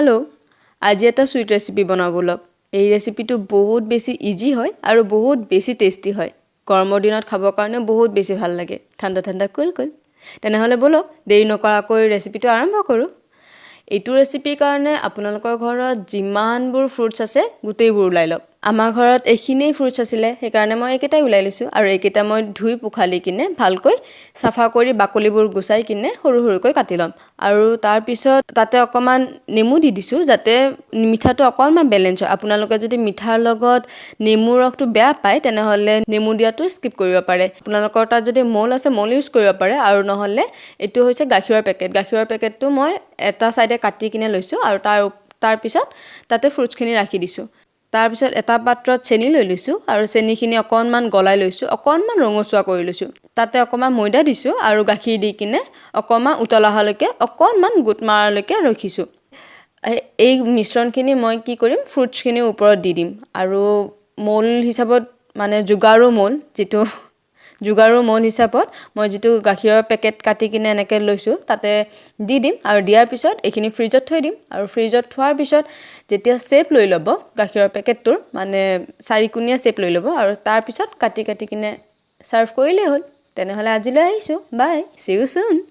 Hello', আজি এটা sweet recipe বনাওঁ ব'লক। এই ৰেচিপিটো বহুত বেছি ইজি হয় আৰু বহুত বেছি টেষ্টি হয়। গৰমৰ দিনত খাবৰ কাৰণে বহুত বেছি ভাল লাগে, ঠাণ্ডা ঠাণ্ডা কুল কুল। তেনেহ'লে ব'লক, দেৰি নকৰাকৈ ৰেচিপিটো আৰম্ভ কৰোঁ। এইটো ৰেচিপিৰ কাৰণে আপোনালোকৰ ঘৰত যিমানবোৰ ফ্ৰুটছ আছে, গোটেইবোৰ ওলাই লওক। আমাৰ ঘৰত এইখিনিয়েই ফ্ৰুটছ আছিলে, সেইকাৰণে মই এইকেইটাই ওলাই লৈছোঁ। আৰু এইকেইটা মই ধুই পখালি কিনে, ভালকৈ চাফা কৰি, বাকলিবোৰ গুচাই কিনে সৰু সৰুকৈ কাটি ল'ম। আৰু তাৰপিছত তাতে অকণমান নেমু দি দিছোঁ, যাতে মিঠাটো অকণমান বেলেঞ্চ হয়। আপোনালোকে যদি মিঠাৰ লগত নেমুৰ ৰসটো বেয়া পায়, তেনেহ'লে নেমু দিয়াটো স্কিপ কৰিব পাৰে। আপোনালোকৰ তাত যদি মৌল আছে, মৌল ইউজ কৰিব পাৰে। আৰু নহ'লে এইটো হৈছে গাখীৰৰ পেকেট। গাখীৰৰ পেকেটটো মই এটা ছাইডে কাটি কিনে লৈছোঁ আৰু তাৰপিছত তাতে ফ্ৰুটছখিনি ৰাখি দিছোঁ। তাৰপিছত এটা পাত্ৰত চেনি লৈ লৈছোঁ আৰু চেনিখিনি অকণমান গলাই লৈছোঁ, অকণমান ৰঙচুৱা কৰি লৈছোঁ। তাতে অকণমান ময়দা দিছোঁ আৰু গাখীৰ দি কিনে অকণমান উতল অহালৈকে, অকণমান গোট মাৰালৈকে ৰখিছোঁ। এই মিশ্ৰণখিনি মই কি কৰিম, ফ্ৰুটছখিনিৰ ওপৰত দি দিম। আৰু মৌল হিচাপত, মানে যোগাৰু মৌল, যিটো যোগাৰু মৌল হিচাপত মই যিটো গাখীৰৰ পেকেট কাটি কিনে এনেকৈ লৈছোঁ, তাতে দি দিম। আৰু দিয়াৰ পিছত এইখিনি ফ্ৰিজত থৈ দিম। আৰু ফ্ৰিজত থোৱাৰ পিছত যেতিয়া শ্বেপ লৈ ল'ব গাখীৰৰ পেকেটটোৰ, মানে চাৰিকোণীয়া শ্বেপ লৈ ল'ব, আৰু তাৰপিছত কাটি কাটি কিনে ছাৰ্ভ কৰিলেই হ'ল। তেনেহ'লে আজিলৈ আহিছোঁ। Bye, see you soon.